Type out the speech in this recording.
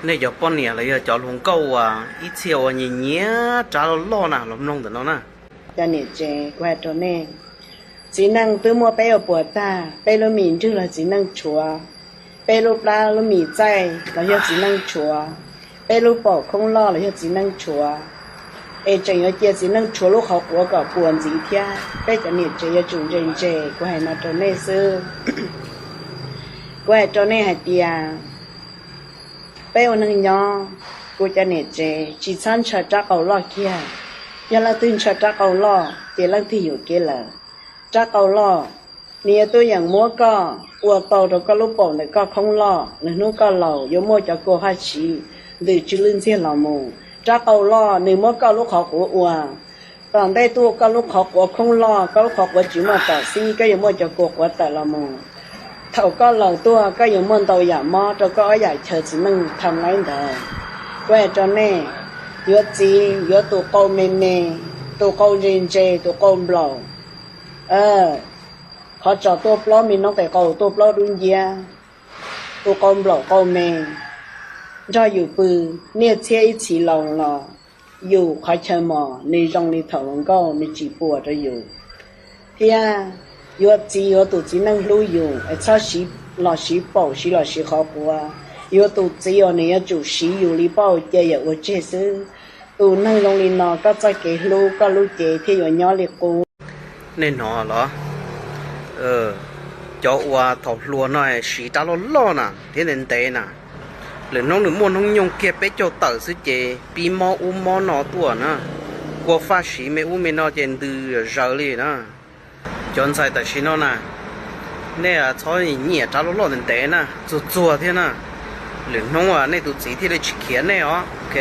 Nej cov poj niam los yog cov hluas nkauj uas ib txhia uas nyiam nyiam rab loj loj na, los mloog ntawm no na. Cov niam tsev, kuv hais rau nej, txiv neej twb muaj peb ua puas tag, peb lub mis nrwg los txiv neej tshuav, peb lub plab lub mis txaij los yog txiv neej tshuav, peb lub paum khoob loj los yog txiv neej tshuav, es tseem yuav cia txiv neej tshuav lub qhov quav kom puas ntxiv thiab. Peb cov niam tsev yuav tsum ntse ntse, kuv hais no rau nej xwb. Kuv hais rau nej hais tias, peb ua neej nyob, kuv cov niam tsev tsis txhob ntshaw rab qau loj kiag. Yog leej twg ntshaw rab qau loj ces leej twg yuam kev lawm. Rab qau loj, nws yuav tuaj yeem muab koj ua tau rau koj lub paum ntawm koj khoob loj, lwm hnub koj laus yuav muaj cov kua haj siv ntws tsw lwj ntxiag los mus. Rab qau loj nws muab koj lub qhov quav ua, tom ntej tuaj koj lub qhov quav khoob loj, koj lub qhov quav tsis muaj tom xib, koj yuav muaj cov kua quav tawm los mus. Thaum koj laus tuaj koj yuav muaj ntau yam mob rau koj ob yam chaw txiv neej tham laib ntawd. Kuv hais rau nej, yuav txiv yuav tus qau me me, tus qau ntse ntse, tus qau nplaum, qhov tsos tuaj plaub me noob tes qau tuaj plaub dub nciab, tus qau nplaum qau me, nrog yus pw niaj txhiab ib txhis laus los yus qhov chaw mos nws zoo li thaum hluas nkauj, nws tsis puas rau yus. Thiab yuav txiv yuav tus txiv neej hlub yus, es txhob siv los siv paum, siv los siv qhov quav. Yuav tus txiv uas nws yuav tsum siv yus li pauj, cia yam ua tseg xwb. Tus neeg zoo li no koj txoj kev hlub, koj lub cev thiaj yuav nyob li qub. Nej hnov los? Cov uas thaum hluas no siv rab loj loj na thiab ntev ntev na, lwm hnub nws muaj hnub nyoog kiag peb caug tawm xwb ces pib mob ub mob no tuaj na, kua faj siv me ub me no ces ntws zaws li na. Cov ntxhais tam sim no na, nej txhob nyiam rab loj loj ntev ntev na, txuag txuag thiab na, lwm hnub nej tus txiv thiaj li tsis khiav nej os, ok?